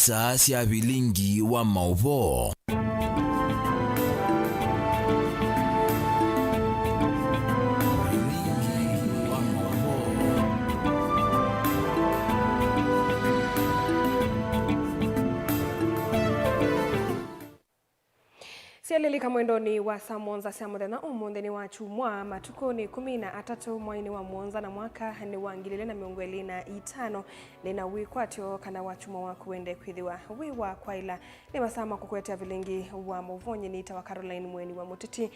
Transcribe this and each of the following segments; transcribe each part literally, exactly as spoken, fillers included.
Taa sya vilingi wa maũvoo. Vilingi wa maũvoo. Syalilika mwendonĩ wa saa mũonza sya mũthenya ũmũnthĩ nĩ wa kyumwa, matukũ nĩ ĩkũmi na atatũ, mweinĩ wa mũonza na mwaka nĩ wa ngili ilĩ na mĩongo ĩlĩ na itano. Nĩ na wĩkwatyo kana wakyumwa waku wende kwĩthĩwa wĩ wa kwaĩla. Nĩ masaa ma kũkũetea vilingi wa maũvoo. Nyie nĩtawa Caroline Mweni wa Mũtiti.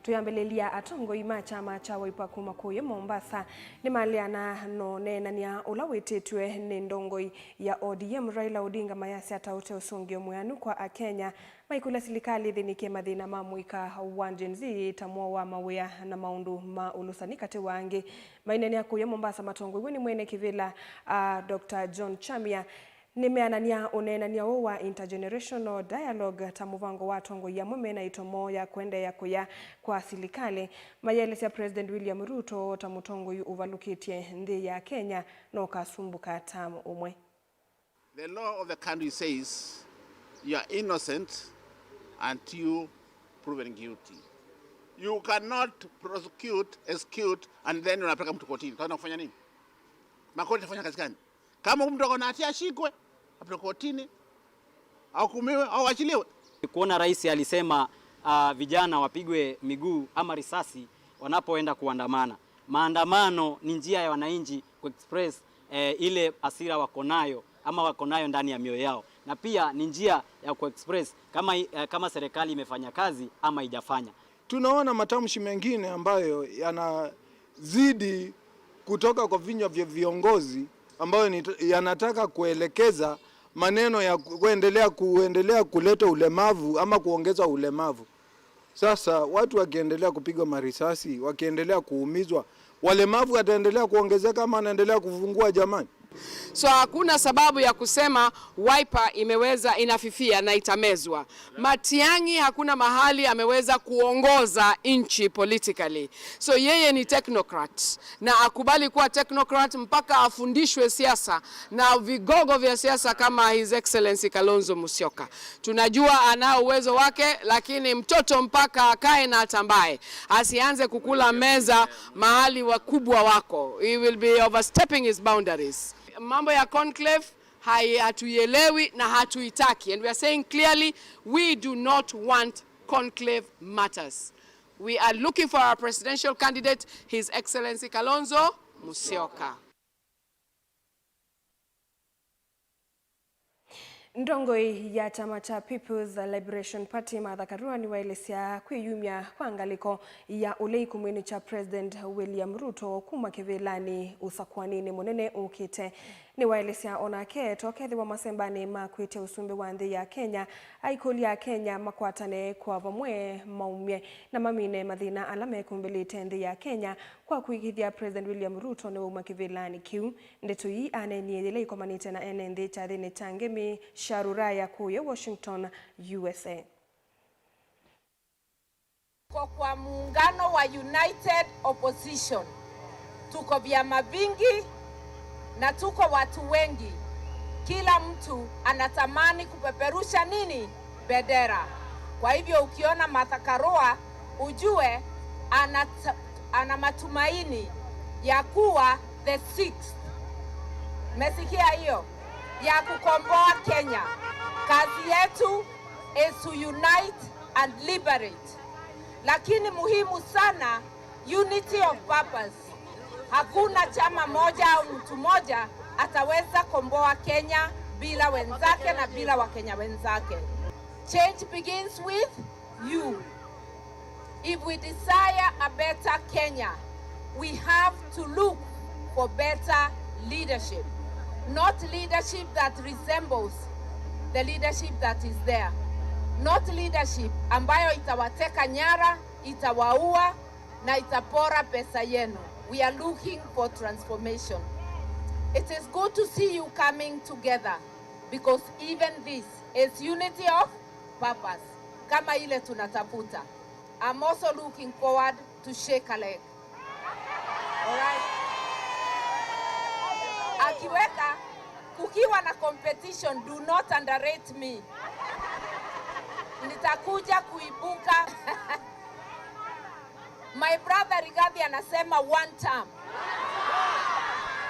Tũyambĩlĩlya, atongoi ma kyama kya Wiper kuma kũya Mombasa nĩmaleana na ũneenany'a ũla wĩtĩtw'e nĩ ndongoi ya O D M Raila Odinga, mayasya ta ũte ũsũngĩo mwĩanu kwa Akenya. Maikũlya silikalĩ ĩthĩnĩke mathĩna ma mũika wa Gen Z ta mũo wa mawĩa na maũndũ ma ũlũsani katĩ wa angĩ. Maineenea kũya Mombasa matongoew'e nĩ mwene kĩvĩla, a, Doctor John Chamia, nĩmeanany'a ũneenany'a ũũ wa intergenerational dialogue ta mũvango wa atongoi amwe mena ĩtomo ya kũendeea kũya kwa silikalĩ. Mayelesya President William Ruto ta mũtongoi ũvalũkĩtye nthĩ ya Kenya na ũkasumbũka term ũmwe. The law of the country says you are innocent until proven guilty. You cannot prosecute, execute, and then unapeleka mtu kotini. Utaenda kufanya nini? Makoti itafanya kazi gani? Kama mtu ako na hatia ashikwe, apelekwe kotini, ahukumiwe au achiliwe. Kuona rais alisema, ah, vijana wapigwe miguu ama risasi wanapoenda kuandamana. Maandamano ni njia ya wananchi kuexpress, eh, ile hasira wako nayo ama wako nayo ndani ya mioyo yao, na pia ni njia ya kuexpress kama, eh, kama serikali imefanya kazi ama haijafanya. Tunaona matamshi mengine ambayo yanazidi kutoka kwa vinywa vya viongozi ambayo ni, yanataka kuelekeza maneno ya ku-, kuendelea, kuendelea kuleta ulemavu ama kuongeza ulemavu. Sasa watu wakiendelea kupigwa marisasi, wakiendelea kuumizwa, walemavu wataendelea kuongezeka ama wanaendelea kupungua jamani? So hakuna sababu ya kusema Wiper imeweza, inafifia na itamezwa. Matiang'i hakuna mahali ameweza kuongoza nchi politically. So yeye ni technocrat na akubali kuwa technocrat mpaka afundishwe siasa na vigogo vya siasa kama His Excellency Kalonzo Musyoka. Tunajua anao uwezo wake, lakini mtoto mpaka akae na atambae. Asianze kukula meza mahali wakubwa wako. He will be overstepping his boundaries. Mambo ya conclave hai-, hatuielewi na hatuitaki. And we are saying clearly, we do not want conclave matters. We are looking for our presidential candidate, His Excellency Kalonzo Musyoka. Ndongoi ya kyama kya People's Liberation Party, Martha Karua, nĩwaelesya kwĩyumya kwa ngalĩko ya ũlei kĩkumĩnĩ kya President William Ruto kuma kĩvĩlanĩ ũsakũaninĩ mũnene ũkĩte. Nĩwaelesya o nake tokethĩwa masembanĩ ma kwĩtya ũsumbĩ wa nthĩ ya Kenya, aikũlya Akenya makwatane kwa vamwe maumye na mamine mathĩna ala mekumbĩlĩte nthĩ ya Kenya kwa kũĩkĩĩthya President William Ruto nĩwauma kĩvĩlanĩ kĩu. Ndeto ii aneenie yĩla ikomanĩte na ene nthĩ kyathĩnĩ kya ngemi sya Rũraya kũya Washington, U S A. Tuko kwa muungano wa United Opposition. Tuko vyama vingi na tuko watu wengi. Kila mtu anatamani kupeperusha nini? Bendera. Kwa hivyo ukiona Martha Karua, ujue ana, ana matumaini ya kuwa the sixth. Umesikia hiyo? Ya kukomboa Kenya. Kazi yetu is to unite and liberate. Lakini muhimu sana, unity of purpose. Hakuna chama moja au mtu moja ataweza komboa Kenya bila wenzake na bila Wakenya wenzake. Change begins with you. If we desire a better Kenya, we have to look for better leadership. Not leadership that resembles the leadership that is there. Not leadership ambayo itawateka nyara, itawaua, na itapora pesa yenu. We are looking for transformation. It is good to see you coming together because even this is unity of purpose, kama ile tunatafuta. I'm also looking forward to shake a leg. All right. Akiweka, Kukiwa na competition, do not underrate me. Nitakuja kuibuka. My brother Rigathi anasema one term.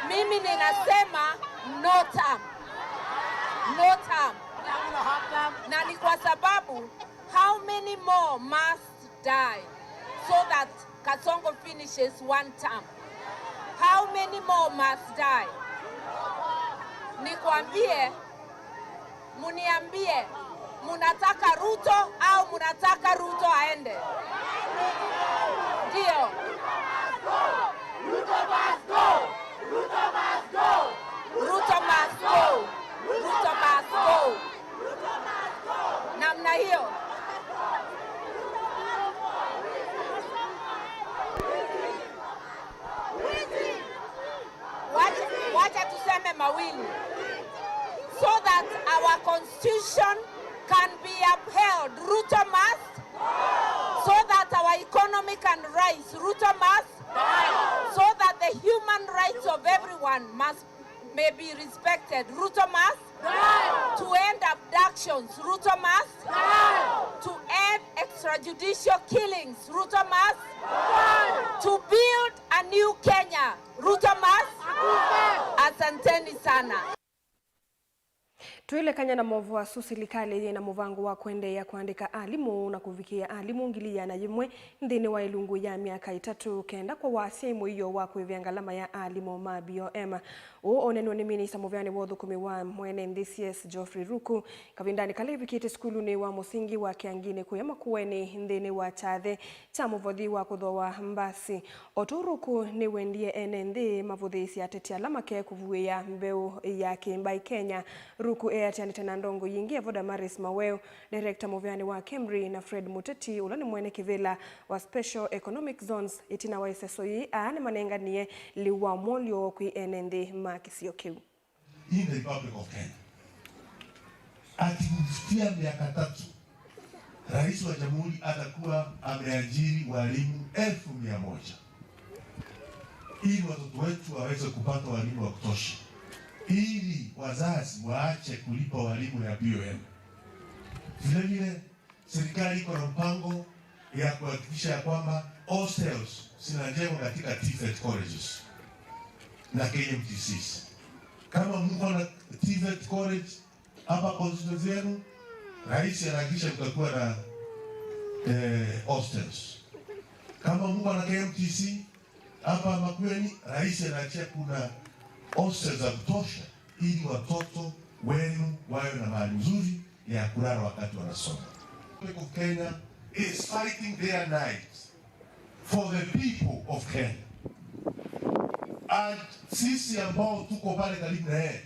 Mimi ninasema no term. No term. Na ni kwa sababu, how many more must die so that Kasongo finishes one term? How many more must die? Nikwambie, muniambie, munataka Ruto au munataka Ruto aende? Ndio. Ruto must go. Ruto must go. Namna hiyo. Wacha, wacha tuseme mawili. So that our constitution can be upheld, Ruto must. So that our economy can rise, Ruto must. So that the human rights of everyone must, may be respected, Ruto must. To end abductions, Ruto must. To end extrajudicial killings, Ruto must. To build a new Kenya, Ruto must. Asanteni sana. Twĩlekany'a na maũvoo asu, silikalĩ yĩ na mũvango wa kũendeea kũandĩka alimũ na kũvikĩĩa alimũ ngili ĩana yĩmwe nthĩnĩ wa ĩlungu ya myaka ĩtatũ, kenda kwa wasya mũio wa kũĩvĩa ngalama ya alimũ ma B O M. Ũũ ũnenwe nĩ minista mũveanĩ wa ũthũkũmi wa mwene nthĩ C S Geoffrey Ruku kavindanĩ kala ĩvikĩte sukulunĩ wa mũsingi wa Kĩanginĩ kũya Makueni nthĩnĩ wa kyathĩ kya mũvothi wa kũthooa mbasi. O ta ũu Ruku nĩwendie ene nthĩ mavũthĩĩsye ateti ala makekũvuĩĩa mbeũ ya kĩmbai Kenya. Ruku eatĩanĩte na ndongoi ingĩ Evo Damaris Maweu, director mũveanĩ wa KEMRI, na Fred Muteti, ũla nĩ mwene kĩvĩla wa Special Economic Zones, ĩtina wa ĩseso yĩĩ. Aa nĩmanenganie lĩu wa mwolyo kwĩ ene nthĩ ma kĩsio kĩu. In the Republic of Kenya. Ati kufikia miaka tatu, rais wa jamhuri atakuwa ameajiri walimu elfu mia moja ili watoto wetu waweze kupata walimu wa kutosha, ili wazazi waache kulipa walimu ya B O M. Vile vile, serikali iko na mpango ya kuhakikisha ya kwamba hostels zinajengwa katika TVET colleges na K M T Cs. Kama mko na TVET college hapa constituency yenu, rais anahakikisha mtakuwa na, eh, hostels. Kama mko na K M T C hapa Makueni, rais anahakikisha kuna hostels za kutosha ili watoto wenu wawe na mahali nzuri ya kulala wakati wanasoma. Republic of Kenya is fighting day and night for the people of Kenya. And sisi ambao tuko pale karibu na yeye,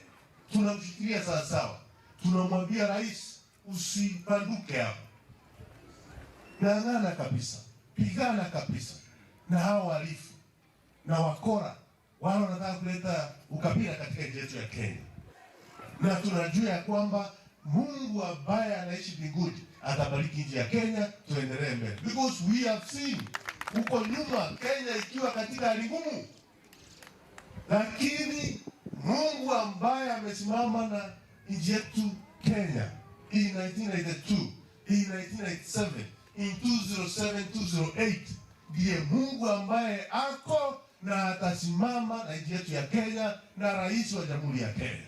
tunamshikilia sawa sawa. Tunamwambia rais, usibanduke hapo. Ng'ang'ana kabisa, pigana kabisa na hao wahalifu na wakora wale wanataka kuleta ukabila katika nchi yetu ya Kenya. Na tunajua ya kwamba Mungu ambaye anaishi mbinguni atabariki nchi ya Kenya, tuendelee mbele. Because we have seen huko nyuma Kenya ikiwa katika hali ngumu. Lakini Mungu ambaye amesimama na nchi yetu Kenya in nineteen ninety-two, in nineteen ninety-seven, in two zero seven, two zero eight, ndiye Mungu ambaye ako na atasimama na nchi yetu ya Kenya na rais wa Jamhuri ya Kenya.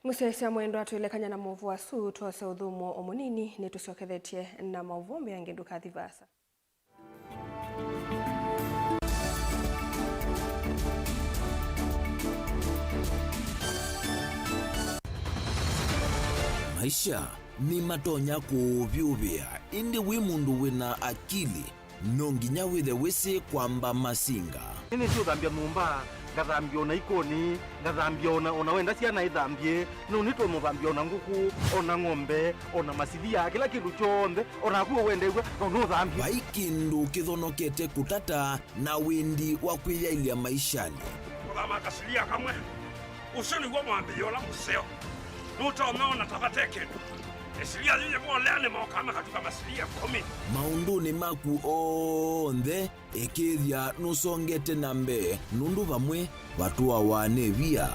Mũsyaĩĩsya mwendwa, twĩlekany'a na maũvoo asu, twose ũthũmũo o mũnini, nĩtũsyokethetye na maũvoo mbeange, ndũkathi vaasa. Maisha nĩmatonya kũũvyũvĩa, ĩndĩ wĩ mũndũ wĩ na akili, no nginya wĩthe wĩsĩ kwamba masinga. Nĩnĩsĩ ũthambya nyũmba, ngathambya o na ikonĩ, ngathambya o na, o na wenda syana ithambye, no nĩtwe mũthambya o na ngũkũ, o na ng'ombe, o na masilia, kĩla kĩndũ kyonthe, o naku we wendew'a, no nũthambye. Vai kĩndũ kĩthonokete kũtata na wĩndi wa kwĩyaĩlya maishanĩ. Kũthama kasilia kamwe, ũsu nĩw'o mwambĩĩo ũla mũseo. Nũtonya ona ta vate kĩndũ. Ĩsilia yĩyĩvolea nĩ mokana katĩ ka masilia ĩkũmi. Maũndũnĩ maku onthe, ĩkĩĩthya nũsongete na mbee, nũndũ vamwe vatũawa nĩ via.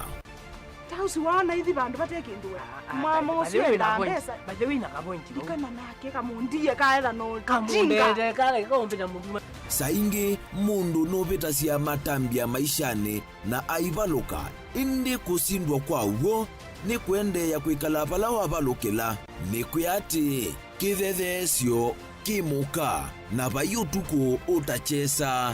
Tausi waona ithi vandũ vate kĩndũ we. Mama ũsu endaa mbesa. By the way, na kavointi vau. Ndikana nake kamũndie kaetha no tinga. Kamũndete kale kaũmbĩta mũndũ. Saa ingĩ mũndũ nũvĩtasya matambya maishanĩ na aivalũka, ĩndĩ kũsindwa kwa w'o nĩ kũendeea kwĩkala vala wavalũkĩla. Nĩkwĩa atĩĩ, kĩthetheesyo kĩ mũka, na vai ũtukũ ũtakyesa.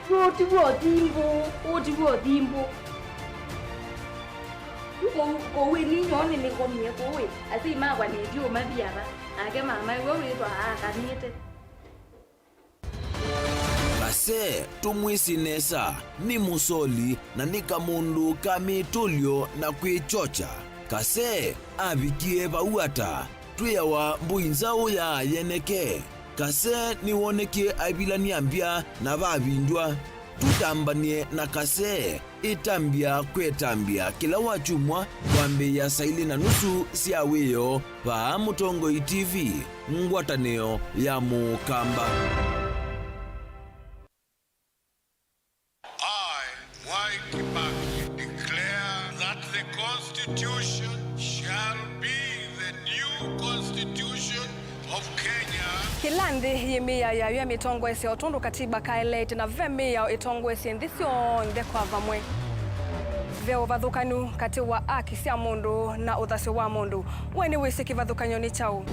Ũũ ti w'o thimbũ, ũũ ti w'o thimbũ. Kũu, kũu ĩ ninyoo nĩnĩkomie kũu ĩ, asyai makwa nĩtyo mathiava, nake mama ĩwe wĩthwa aakanĩte. Kase, tũmwĩsĩ nesa, nĩ mũsoli na nĩ kamũndũ ka mĩtũlyo na kwĩkyokya. Kase avikie vau ata? Twĩawa mbũi nzaũ ya yeneke. Kase nĩwonekie aivilany'a mbya na vavindw'a. Tũtambany'e na Kase. Ĩtambya kwĩ ĩtambya kĩla wakyumwa kwambĩĩa saa ilĩ na nusu sya wĩoo vaa Mũtongoi T V, ngwatanĩo ya Mũkamba. I, Mwai Kibaki, declare that the Constitution shall be the new Constitution of Kenya. Kĩla nthĩ yĩ mĩao yayo ya mĩtongoesye o tondũ katiba kaeleete, na ve mĩao ĩtongoesye nthĩ syonthe kwa vamwe. Ve ũvathũkanu katĩ wa aki sya mũndũ na ũthasyo wa mũndũ. We nĩwĩsĩ kĩvathũkany'o nĩ kyaũ?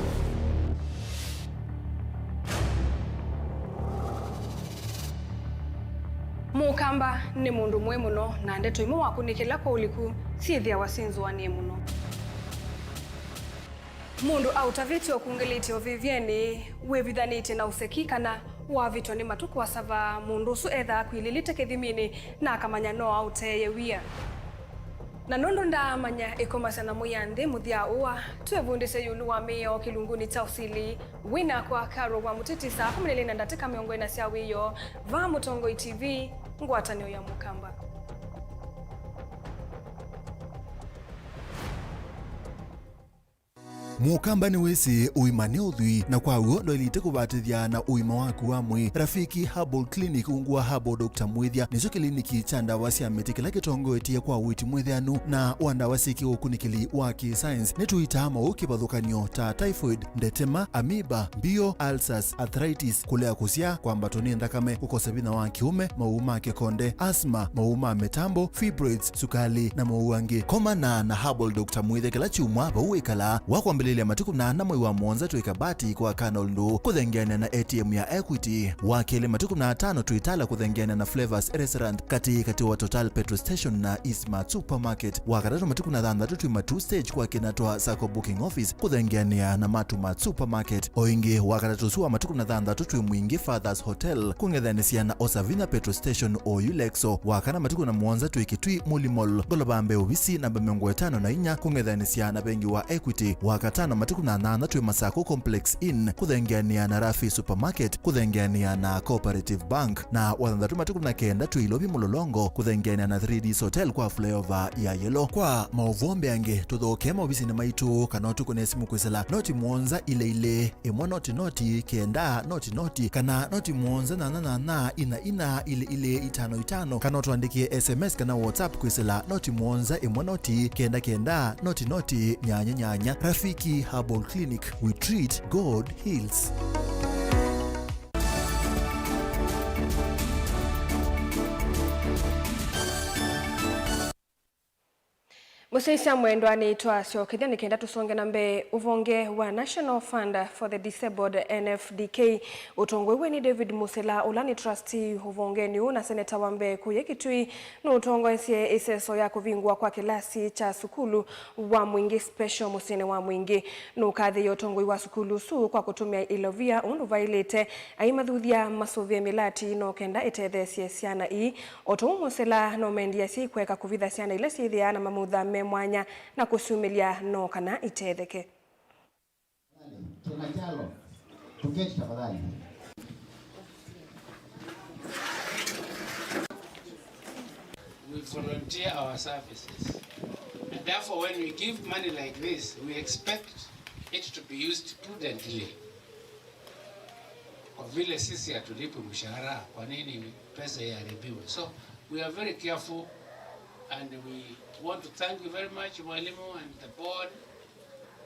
Mũkamba nĩ mũndũ mũĩ mũno, na ndeto imwe wakũnĩkĩla kwa ũliku syĩthĩawa syĩ nzũanĩe mũno. Mũndũ aũtavĩtye ũkungĩlĩtye ũvĩvyenĩ, wĩvithanĩtye na ũseki, kana wavĩtwa nĩ matu kũasava, mũndũ ũsu ethaa akwilĩlĩte kĩthiminĩ na akamanya no aũteeye wia. Na nũndũ ndaamanya ĩkomasya na mwĩanthĩ mũthya ũa, twĩvundĩsye ĩũlũ wa mĩao kĩlungunĩ kya ũsili. Wĩ nakwa Carol wa Mũtiti saa kũmi na ilĩ na ndatĩka mĩongo ĩna sya wĩoo, vaa Mũtongoi T V, ngwatanĩo ya Mũkamba. Mũkamba nĩwĩsĩ ũima nĩ ũthwii, na kwa w'o ndwaĩlĩte kũvatĩthya na ũima waku wa mwĩĩ. Rafiki Herbal Clinic ungu wa Herbal Doctor Mwĩthya nĩkyo kĩliniki kya ndawa sya mĩtĩ kĩla kĩtongoetye kwa ũiiti mwĩtheanu na wa ndawa syĩ kĩũkunĩkĩli wa kĩ-science. Nĩtũitaa maũũ kĩvathũkany'o ta typhoid, ndetema, amoeba, mbio, ulcers, arthritis, kũlea kũsyaa, kwambatwa nĩ nthakame, kũkosa vinya wa kĩũme, maũũ ma kĩkonde, asthma, maũũ ma mĩtambo, fibroids, sukali, na maũũ angĩ. Komana na Herbal Doctor Mwĩthya kĩla kyumwa vau wĩkalaa. Wa kwambĩlĩlya matukũ na ana mwei wa mũonza twĩ Kabati kwa Colonel Ndũ kũthengeanĩa na A T M ya Equity. Wa kelĩ matukũ na atano twĩ Tala kũthengeanĩa na Flavors Restaurant katĩ katĩ wa Total Petrol Station na Eastmart Supermarket. Wa katatũ matukũ na thanthatũ twĩ Matuu Stage kwa Kinatwa Sacco Booking Office kũthengeanĩa na Matuu Mart Supermarket. O ĩngĩ, wa katatũ ũsu wa matukũ na thanthatũ twĩ Mwingi Fathers Hotel kũng'ethanĩsya na Osavinya Petrol Station oyu Lexo. Wa kana matukũ na mũonza twĩ Kitui Muli Mall, ngolova mbee ovisi namba mĩongo ĩtano na inya kũng'ethanĩsya na vengi wa Equity. Wa katano matukũ na nyanya twĩ Masako Complex Inn kũthengeanĩa na Rafi Supermarket kũthengeanĩa na Cooperative Bank. Na wa thanthatũ matukũ na kenda twĩ Ilovi Mlolongo kũthengeanĩa na three Ds Hotel kwa flyover ya Yellow. Kwa maũvoo mbeange, tũthokee maovisinĩ maitũ kana ũtũkũne simũ kwĩsĩla noti mũonza ilĩ ilĩ, ĩmwe noti noti, kenda noti noti, kana noti mũonza nyanya nyanya, ina ina, ilĩ ilĩ, itano itano, kana ũtũandĩkĩe S M S kana WhatsApp kwĩsĩla noti mũonza ĩmwe noti, kenda kenda, noti noti, nyanya nyanya. Rafiki Herbal Clinic, we treat, God heals. Mũsyaĩĩsya mwendwa, nĩtwasyokethya nĩ kenda tũsonge na mbee. Ũvonge wa National Fund for the Disabled, N F D K, ũtongoew'e nĩ David Musila, ũla nĩ trustee ũvongenĩ ũũ na seneta wa mbee kũya Kitui, nũtongoesye ĩseso ya kũvingũa kwa kĩlasi kya sukulu wa Mwingi Special mũsyĩnĩ wa Mwingi. Nũkathĩĩe ũtongoi wa sukulu ũsu kwa kũtũmĩa ilovia ũndũ vaĩlĩte, aimathuthya masũvĩe mĩlati no kenda ĩtetheesye syana ii. O ta ũu Musila nũmendie asyai kũeka kũvitha syana ila syĩthĩaa na mamutha me mwanya na kũsyumĩlya no kana itetheke. Tuna kyalo. Tuketi tafadhali. We volunteer our services. Therefore, when we give money like this, we expect it to be used prudently. Kwa vile sisi hatulipwi mshahara, kwa nini pesa iharibiwe? So we are very careful, and we want to thank you very much, mwalimu and the board,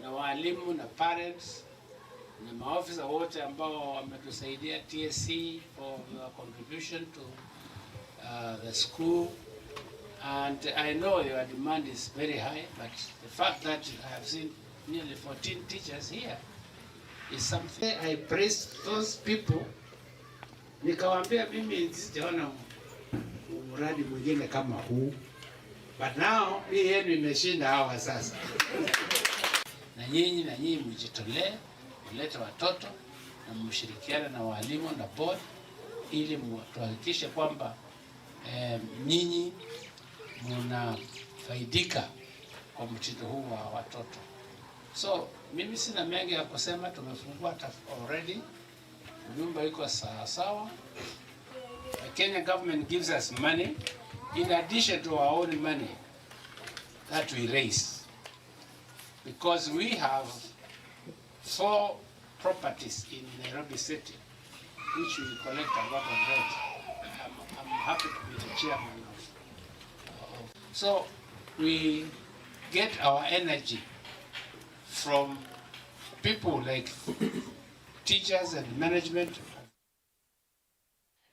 na walimu na parents na maofisa wote ambao wametusaidia, T S C for your contribution to uh, the school, and I know your demand is very high, but the fact that I have seen nearly fourteen teachers here is something. I praise those people. Nikawaambia mimi sijaona mradi mwingine kama huu, but now hii yenu imeshinda hawa sasa. Na nyinyi, na nyinyi mjitolee kuleta watoto na mshirikiane na walimu na board ili mu- tuhakikishe kwamba eh, nyinyi mnafaidika kwa mtindo huu wa watoto. So mimi sina mengi ya kusema, tumefungua taf- already, nyumba iko sawa sawa. The Kenya government gives us money in addition to our own money that we raise, because we have four properties in Nairobi City which we collect a lot of rent. I'm, I'm happy to be the chairman of, of. So we get our energy from people like teachers and management.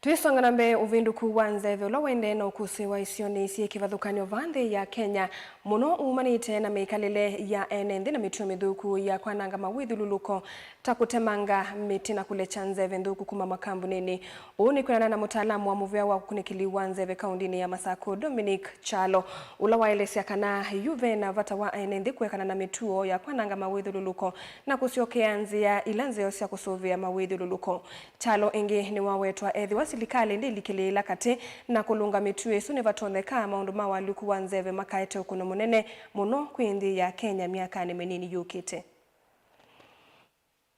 Twĩsonga na mbee, ũvĩndũku wa nzeve ũla ũendee na ũkũsĩ wa isionĩ syĩ kĩvathũkany'o vaa nthĩ ya Kenya mũno umanĩte na mĩkalĩle ya ene nthĩ na mĩtuo mĩthũku ya kwananga mawĩthyũlũlũko, ta kũtemanga mĩtĩ na kũlekya nzeve nthũku kuma makambunĩnĩ. Ũu nĩ kwĩanana na mũtaalamu wa mũvĩa wa ũkunĩkĩli wa nzeve kaũndĩnĩ ya Masakũ, Dominic Kyalo, ũla waelesya kana yu ve na vata wa ene nthĩ kũekana na mĩtuo ya kwananga mawĩthyũlũlũko na kũsyokea nzĩa ila nzeo sya kũsũvĩa mawĩthyũlũlũko. Kyalo ĩngĩ nĩwawetwa ethĩwa silikalĩ ndĩlikĩlĩĩla katĩ na kũlũnga mĩtuo ĩsu, nĩvatonyeka maũndũ ma walũku wa nzeve makaete ũkũno mũnene mũno kwĩ nthĩ ya Kenya myakanĩ mĩnini yũkĩte.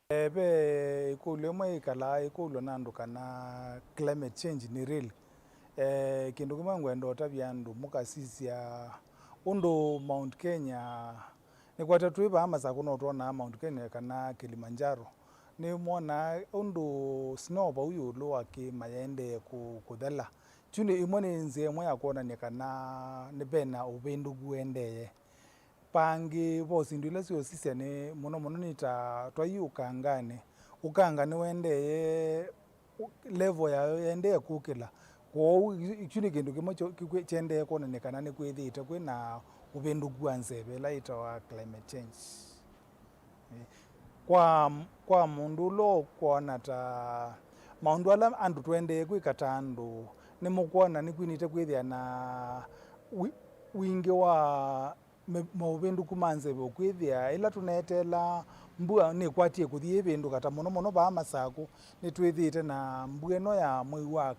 Eh, ve ĩkũlyo ĩmwe yĩkalaa ĩkũlw'a nĩ andũ kana climate change nĩ real. Eh, kĩndũ kĩmwe ngwenda ũtavya andũ, mũkasisya ũndũ Mount Kenya, nĩkwata twĩ vaa Masakũ no twonaa Mount Kenya kana Kilimanjaro. Nĩmwonaa ũndũ snow vau ĩũlũ wa kĩĩma yaendee kũ- kũthela. Kyu nĩ ĩmwe nĩ nzĩa ĩmwe ya kwonany'a kana nĩ vena ũvĩndũku ũendee. Vangĩ, vo syĩndũ ila syũsisya nĩ mũno mũno nĩ ta twaĩ ũkanganĩ. Ũkanga nĩwendee, level yayo yendee kũkĩla. Kwoou kyu nĩ kĩndũ kĩmwe kyo- kĩkwĩ- kyendee kwonany'a kana nĩkwĩthĩĩte kwĩ na ũvĩndũku wa nzeve ĩla yĩtawa climate change. Kwa, kwa mũndũ ũla ũkwona ta maũndũ ala andũ tũendee kwĩka ta andũ, nĩmũkwona nĩkwinĩte kwĩthĩa na wi- wingĩ wa me- maũvĩndũku ma nzeve, ũkwĩthĩa ĩla tũneeteela mbua nĩkwatie kũthi ĩvĩndũka, ta mũno mũno vaa Masakũ nĩtwĩthĩĩte na mbua ĩno ya mwei wa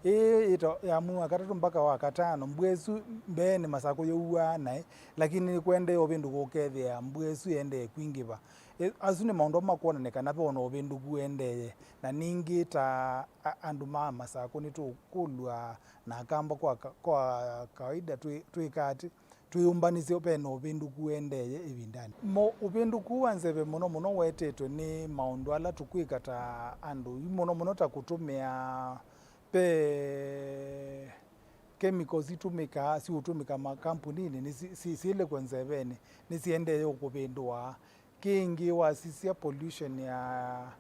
ĩĩ ĩto ya mwei wa katatũ mpaka wa katano. Mbua ĩsu mbeenĩ Masakũ yauaa naĩ, lakini nĩkwendee ũvĩndũka ũkethĩa mbua ĩsu ĩendee kwingĩva. Ĩ- asu nĩ maũndũ amwe makwonany'a kana ve na ũvĩndũku ũendee. Na ningĩ ta a- andũ ma Masakũ nĩtũkũlw'a na Akamba kwa ka- kwa kawaida twĩ- twĩka atĩ twĩyũmbanĩsye ve na ũvĩndũku ũendee ĩvindanĩ. Mo- ũvĩndũku wa nzeve mũno mũno wetetwe nĩ maũndũ ala tũkwĩka ta andũ, yu mũno mũno ta kũtũmĩa ve chemicals itũmĩkaa, siũtũmĩka makampuninĩ, nĩ si- si- syĩlĩkwe nzevenĩ, nĩsiendee ũkũvĩndũa. Kĩngĩ wasisya pollution ya,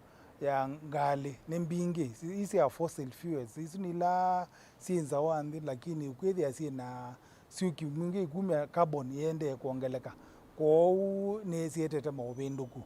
ya ngalĩ nĩ mbingĩ, si- isi ya fossil fuels, isu nĩ ila syĩ nza wa nthĩ, lakini ũkwĩthĩa syĩ na syũki mwingĩ ikumya carbon iendee kwongeleka, kwoou nĩsietete maũvĩndũku.